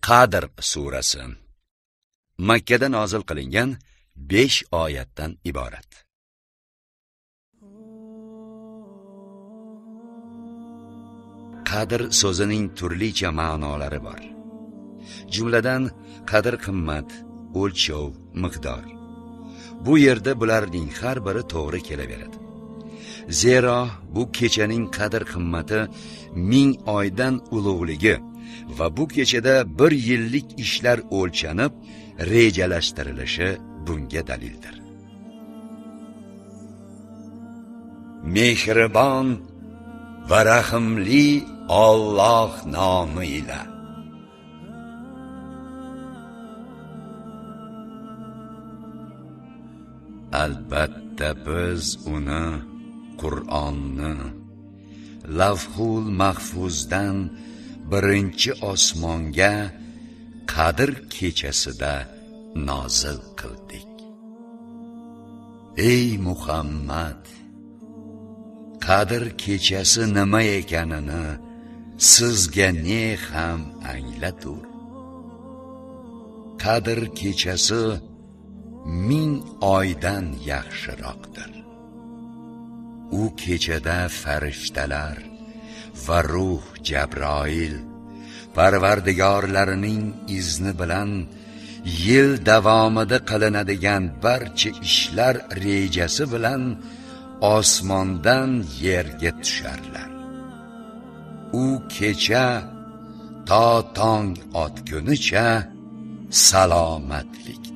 Qadr surasi Makkada nozil qilingan 5 oyatdan iborat. Qadr so'zining turlicha ma'nolari bor. Jumladan qadr qimmat, o'lchov, miqdor. Bu yerda bularning har biri to'g'ri kelaveradi. Zero bu kechaning qadr qimmati 1000 oydan ulug'ligi va bu kechada bir yillik ishlar o'lchanib rejalashtirilishi bunga dalildir. Mehribon va rahimli Alloh nomi ila. Albatta biz uni, Qur'onni Lavhul Mahfuzdan birinchi osmonga Qadr kechasida nozil qildik. Ey Muhammad, Qadr kechasi nima ekanini sizga ne ham anglatur. Qadr kechasi 1000 oydan yaxshiroqdir. U kechada farishtalar va ruh Jabroil Parvardigorlarining izni bilan yil davomida qilinadigan barcha ishlar rejasi bilan osmondan yerga tusharlar. U kecha to tong otgunicha salomatlik.